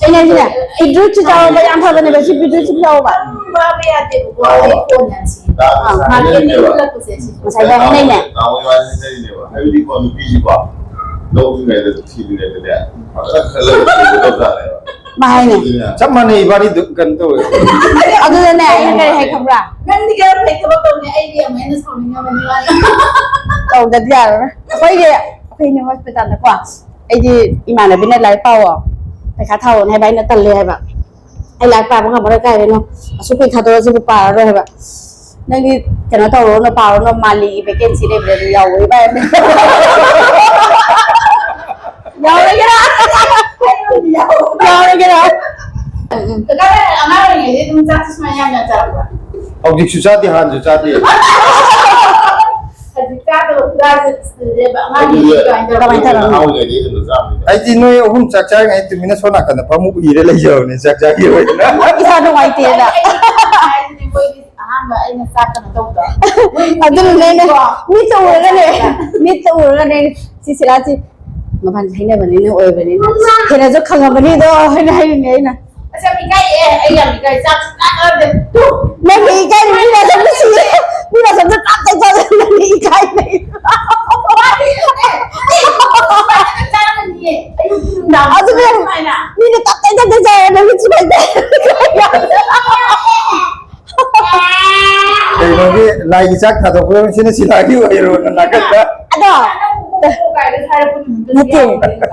ꯑꯩꯅ ꯍꯥꯏꯁꯤꯅꯦ, ꯕꯤꯠꯔꯨꯠꯁꯨ ꯆꯥꯎꯕ ꯌꯥꯝ ꯐꯕꯅꯦꯕ, ꯁꯤ ꯕꯤꯠꯔꯨꯠꯁꯨ ꯆꯥꯎꯕ꯫ ꯆꯥꯕ ꯌꯥꯗꯦꯕꯀꯣ, ꯑꯩ ꯐꯣꯟ ꯌꯥꯝ ꯁꯤꯌꯦ꯫ ꯑꯥ, ꯃꯥꯔꯀꯦꯠꯇ ꯌꯣꯜꯂꯛꯄꯁꯦ ꯁꯤ꯫ ꯉꯁꯥꯏꯗꯣ ꯍꯥꯏꯅꯩꯅꯦ꯫ ꯅꯍꯥꯟꯋꯥꯏ ꯋꯥꯔꯤ ꯍꯥꯏꯅꯔꯤꯅꯦꯕ꯫ ꯍꯥꯏꯕꯗꯤꯀꯣ, ꯅꯨꯄꯤꯁꯤꯀꯣ, ꯂꯧꯗ꯭ꯔꯤꯉꯩꯗ, ꯊꯤꯗ꯭ꯔꯤꯉꯩꯗꯅꯦ, ꯐꯖꯅ ꯈꯜꯂꯒ ꯊꯤꯒꯗꯕꯖꯥꯠꯅꯦꯕ꯫ ꯃꯥ ꯍꯥꯏꯅꯦ꯫ ꯆꯞ ꯃꯥꯟꯅꯩ ꯏꯕꯥꯅꯤꯗꯨ, ꯀꯩꯅꯣ ꯇꯧꯋꯦ꯫ ꯑꯗꯨꯗꯅꯦ, ꯑꯩꯅ ꯀꯔꯤ ꯍꯥꯏ ꯈꯪꯕ꯭ꯔꯥ? ꯅꯪꯗꯤ ꯈꯔ ꯐꯩ ꯊꯕꯛ ꯇꯧꯅꯤ, ꯑꯩꯗꯤ ꯌꯥꯝ ꯍꯦꯟꯅ ꯁꯥꯎꯅꯤꯡꯉꯕꯅꯤ ꯃꯥꯅ꯫ ꯇꯧꯗꯗꯤ ꯌꯥꯔꯔꯣꯏ꯫ ꯑꯩꯈꯣꯏꯒꯤ, ꯑꯩꯈꯣꯏꯅꯦ ꯍꯣꯁꯄꯤꯇꯥꯜꯗꯀꯣ, ꯑꯩꯗꯤ ꯏꯃꯥꯟꯅꯕꯤꯅ "ꯂꯥꯏꯔꯤꯛ ꯄꯥꯎꯑꯣ, ꯄꯩꯈꯥ ꯊꯥꯎꯑꯣꯅ" ꯍꯥꯏꯕ, ꯑꯩꯅ "ꯇꯜꯂꯦ" ꯍꯥꯏꯕ꯫ "ꯑꯩ ꯂꯥꯏꯔꯤꯛ ꯄꯥꯕ ꯉꯝꯃꯔꯣꯏ, ꯀꯥꯏꯗꯩꯅꯣ, ꯑꯁꯨꯛ ꯀꯨꯏꯅ ꯊꯥꯗꯣꯛꯑꯁꯤꯕꯨ ꯄꯥꯔꯔꯣꯏ" ꯍꯥꯏꯕ꯫ "ꯅꯪꯗꯤ ꯀꯩꯅꯣ ꯇꯧꯔꯣꯅ, ꯄꯥꯔꯣꯅ, ꯃꯥꯜꯂꯤꯒꯤ ꯚꯦꯀꯦꯟꯁꯤ ꯂꯩꯕ꯭ꯔꯥ, ꯑꯗꯨ ꯌꯥꯎꯑꯣ" ꯍꯥꯏꯕ꯫ ꯌꯥꯎꯔꯒꯦꯔꯥ? ꯌꯥꯎꯔꯒꯦꯔꯥ? ꯀꯀꯥ, ꯅꯪ ꯑꯉꯥꯡ ꯑꯣꯏꯔꯤꯉꯩꯗꯩ ꯑꯗꯨꯝ ꯆꯥꯛꯁꯦ ꯁꯨꯃꯥꯏꯅ ꯌꯥꯝ ꯌꯥꯝ ꯆꯥꯔꯛꯄ꯭ꯔꯥ? ꯍꯧꯖꯤꯛꯁꯨ ꯆꯥꯗꯦ, ꯍꯥꯟꯅꯁꯨ ꯆꯥꯗꯦ꯫ ꯍꯧꯖꯤꯛ ꯆꯥꯗꯕ ꯈꯨꯆꯥꯁꯦ ꯁꯤꯗꯅꯦꯕ꯫ ꯑꯉꯥꯡꯒꯤ ꯑꯗꯨꯗꯤ ꯀꯃꯥꯏꯅ ꯇꯧꯔꯝꯃꯤ? ꯑꯉꯥꯡ ꯑꯣꯏꯔꯤꯉꯩꯗꯩ ꯑꯗꯨꯝ ꯆꯥꯕꯅꯤꯗ꯫ ꯑꯩꯗꯤ ꯅꯣꯏ ꯑꯍꯨꯝ ꯆꯥꯛ ꯆꯥꯔꯤꯉꯩ ꯇꯨꯃꯤꯟꯅ ꯁꯣꯝ ꯅꯥꯀꯟꯗ ꯐꯃꯨꯡ ꯎꯏꯔ ꯂꯩꯖꯕꯅꯦ, ꯆꯥꯛ ꯆꯥꯒꯤ ꯑꯣꯏꯅ꯫ ꯏꯁꯥ ꯅꯨꯡꯉꯥꯏꯇꯦꯅ꯫ ꯑꯩ, ꯑꯩ ꯍꯥꯏꯁꯤꯅꯦ, ꯃꯣꯏꯒꯤ ꯑꯍꯥꯟꯕ ꯑꯩꯅ ꯆꯥꯛ ꯀꯩꯅꯣ ꯇꯧꯕꯗꯣ꯫ ꯑꯗꯨꯅꯅꯦ ꯑꯩꯅ ꯃꯤꯠꯇ ꯎꯔꯒꯅꯦ, ꯃꯤꯠꯇ ꯎꯔꯒꯅꯦ, ꯁꯤ ꯁꯤꯂꯥꯁꯤ ꯃꯕꯥꯅꯤ ꯍꯩꯅꯕꯅꯤꯅ ꯑꯣꯏꯕꯅꯤꯅ ꯍꯦꯟꯅꯁꯨ ꯈꯪꯉꯕꯅꯤꯗꯣ ꯍꯥꯏꯅ ꯍꯥꯏꯔꯤꯅꯦ ꯑꯩꯅ꯫ ꯑꯁ, ꯌꯥꯝ ꯏꯀꯥꯏꯌꯦ꯫ ꯑꯩ ꯌꯥꯝ ꯏꯀꯥꯏ꯫ ꯆꯥꯛ ꯁꯨꯡꯆꯥ ꯆꯥꯗꯦ꯫ ꯅꯪꯅ ꯏꯀꯥꯏꯔꯤ, ꯃꯤ ꯃꯁꯝꯗ ꯁꯤ-, ꯃꯤ ꯃꯁꯝꯗ ꯇꯞ ꯇꯞ ꯆꯥꯗꯦ, ꯅꯪꯅ ꯏꯀꯥꯏ ꯂꯩ꯫ ꯋꯥꯗꯤ ꯏꯀꯥꯏ꯫ ꯑꯩ ꯁꯨꯃꯥꯏꯅ ꯆꯥꯔꯝꯃꯅꯤꯌꯦ꯫ ꯑꯌꯨꯛ ꯅꯨꯡꯗꯥꯡ ꯑꯗꯨꯅꯦ꯫ ꯁꯨꯃꯥꯏꯅ꯫ ꯃꯤꯅ ꯇꯞ ꯇꯞ ꯇꯞ ꯇꯞ ꯆꯥꯏꯌꯦ, ꯅꯪꯗꯤ ꯁꯨꯃꯥꯏꯅ ꯇꯧ꯫ ꯀꯩꯅꯣꯒꯤ ꯂꯥꯏꯒꯤ ꯆꯥꯛ ꯊꯥꯗꯣꯛꯄꯗ ꯁꯤꯅ ꯁꯤꯂꯥꯒꯤ ꯑꯣꯏꯔꯣꯅ ꯅꯥꯀꯟꯗ꯫ ꯑꯗꯣ, ꯅꯠꯇꯦ,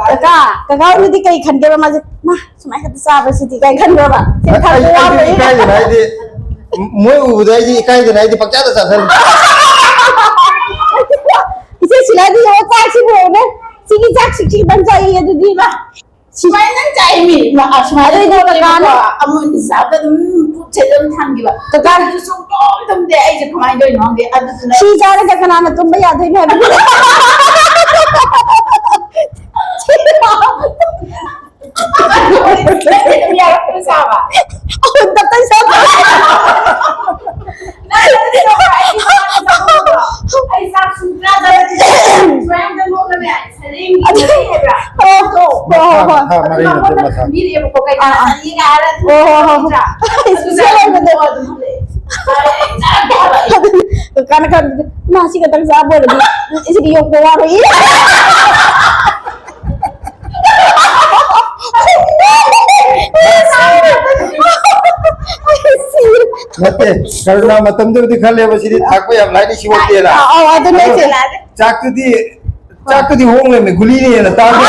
ꯀꯀꯥ, ꯀꯀꯥ ꯍꯣꯏꯗꯤ ꯀꯩ ꯈꯟꯒꯦꯕ? ꯃꯥꯁꯦ, "ꯃꯥ, ꯁꯨꯃꯥꯏꯅ ꯈꯛꯇ ꯆꯥꯕꯁꯤꯗꯤ" ꯀꯥꯏ ꯈꯟꯕ꯭ꯔꯕ? ꯁꯦ, ꯑꯩ, ꯊꯥꯡꯗꯣꯛꯑꯣ ꯑꯩꯗꯤ ꯍꯥꯏꯕ ꯏꯀꯥꯏꯗꯅ, ꯑꯩꯗꯤ ꯃꯣꯏ ꯎꯕꯗ ꯑꯩꯗꯤ ꯏꯀꯥꯏꯗꯅ, ꯑꯩꯗꯤ ꯄꯪꯆꯥꯗ ꯆꯥꯁꯜꯂꯤ꯫ ꯏꯆꯦ ꯁꯤꯂꯥꯗꯤ ꯌꯦꯡꯉꯣ, ꯆꯥꯛꯁꯤꯕꯨ ꯌꯦꯡꯉꯨꯅꯦ꯫ ꯁꯤꯒꯤ ꯆꯥꯛꯁꯤ ꯈꯤꯇꯪ ꯆꯥꯏꯌꯦ ꯑꯗꯨꯗꯤ꯫ ꯁꯨꯃꯥꯏꯅ ꯅꯪ ꯆꯥꯏꯃꯤ꯫ ꯃꯥ, ꯑꯁꯨꯃꯥꯏꯅ ꯑꯗꯨꯏꯗꯣ ꯇꯧꯗꯦꯕꯀꯣ꯫ ꯀꯀꯥꯅ ꯑꯃꯨꯛ ꯍꯤꯟꯖꯥꯡꯗ ꯑꯗꯨꯝ ꯄꯨꯛꯁꯦ ꯑꯗꯨꯝ ꯊꯥꯡꯈꯤꯕ꯫ ꯀꯀꯥ꯫ ꯑꯗꯨꯁꯨ ꯁꯨꯡꯇꯨꯝ ꯇꯨꯝꯗꯦ꯫ ꯑꯩꯁꯦ ꯀꯃꯥꯏꯅ ꯇꯧꯔꯤꯅꯣ ꯈꯪꯗꯦ꯫ ꯑꯗꯨꯗꯨꯅ ꯁꯤ ꯆꯥꯔꯒ ꯀꯅꯥꯅ ꯇꯨꯝꯕ ꯌꯥꯗꯣꯏꯅꯣ ꯍꯥꯏꯕ? ꯑꯗꯨꯝ ꯌꯥꯔꯛꯇ꯭ꯔꯣ ꯆꯥꯕ? ꯑꯍꯨꯝ ꯇꯞꯇꯥꯏ ꯆꯥꯕ꯫ ꯅꯪ ꯑꯗꯨꯗꯤ ꯇꯧꯕ꯭ꯔꯥ? ꯑꯩ ꯆꯥꯛ ꯆꯥꯕꯗꯣ꯫ ꯑꯩ ꯆꯥꯛ ꯁꯨꯡꯆꯥ ꯆꯥꯗꯦ꯫ ꯁꯨꯃꯥꯏꯅ ꯅꯣꯛꯑꯒꯅꯦ꯫ ꯁꯔꯦꯡꯒꯤ ꯃꯔꯩ ꯅꯠꯇꯦ, ꯃꯁꯥ꯫ ꯈꯪꯕꯤꯔꯛꯑꯦꯕꯀꯣ, ꯀꯩ ꯑꯥ, ꯑꯥ꯫ ꯆꯥꯅꯤꯡꯉꯦ ꯍꯥꯏꯔ ꯍꯣ, ꯍꯣ, ꯍꯣ, ꯍꯣ꯫ ꯅꯠꯇ꯭ꯔꯥ? ꯑꯗꯨꯅ ꯑꯗꯨꯝ ꯍꯜꯂꯛꯑꯦ꯫ ꯆꯥꯔꯦ, ꯑꯩ ꯆꯥꯔꯦ ꯍꯥꯏꯕ ꯑꯩ꯫ ꯀꯥꯟꯅ ꯈꯪꯗꯦ꯫ ꯃꯥ ꯁꯤ ꯈꯛꯇꯪ ꯆꯥꯕ ꯑꯣꯏꯔꯗꯤ ꯁꯤꯗꯤ ꯌꯣꯛꯄ ꯋꯥꯔꯣꯏ꯫ ꯅꯠꯇꯦ, ꯀꯔꯣꯅꯥ ꯃꯇꯝꯗꯨꯕꯨꯗꯤ ꯈꯜꯂꯦꯕ, ꯁꯤꯗꯤ ꯊꯥꯛꯄ ꯌꯥꯝ ꯂꯥꯏꯅ ꯁꯤꯃꯛꯇꯦꯅ꯫ ꯑꯧ, ꯑꯗꯨꯅꯦ ꯑꯩꯁꯦ꯫ ꯆꯥꯛꯇꯨꯗꯤ, ꯆꯥꯛꯇꯨꯗꯤ ꯍꯣꯡ ꯂꯩꯔꯝꯃꯦ, ꯒꯨꯂꯤꯅ ꯍꯦꯟꯅ ꯇꯥꯡꯉꯦ꯫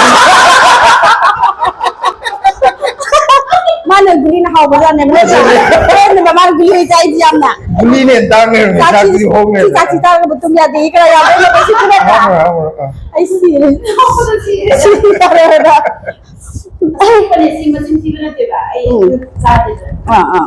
ꯃꯥꯅ ꯒꯨꯂꯤꯅ ꯍꯥꯎꯕꯖꯥꯠꯅꯦꯕ, ꯅꯠꯇ꯭ꯔꯥ? ꯍꯣꯔꯦꯟꯅꯦꯕ ꯃꯥꯅ ꯒꯨꯂꯤ ꯑꯣꯏ ꯆꯥꯏꯁꯤ ꯌꯥꯝꯅ꯫ ꯒꯨꯂꯤꯅ ꯍꯦꯟꯅ ꯇꯥꯡꯉꯦ, ꯆꯥꯛꯁꯤ, ꯆꯥꯛꯇꯨꯗꯤ ꯍꯣꯡ ꯁꯤ ꯂꯩꯔꯝꯃꯦ꯫ ꯆꯥꯛꯁꯤ ꯆꯥꯔꯒ ꯇꯨꯝ ꯌꯥꯗꯦ, ꯈꯔ ꯌꯥꯗꯦ, ꯁꯤ ꯅꯠꯇ꯭ꯔꯥ? ꯍꯥꯎꯔꯣꯏ, ꯍꯥꯎꯔꯣꯏ, ꯑꯥ꯫ ꯑꯩ ꯁꯤꯔꯦ꯫ ꯅꯣꯛꯄꯗ ꯁꯤꯔꯦ꯫ ꯁꯤꯔꯦ꯫ ꯑꯁꯦꯡꯕꯅꯦ, ꯁꯤ ꯃꯆꯤꯟ ꯊꯤꯕ ꯅꯠꯇꯦꯕ꯫ ꯑꯩ ꯎꯝ꯫ ꯆꯥꯗꯦꯕ꯫ ꯑꯥ, ꯑꯥ꯫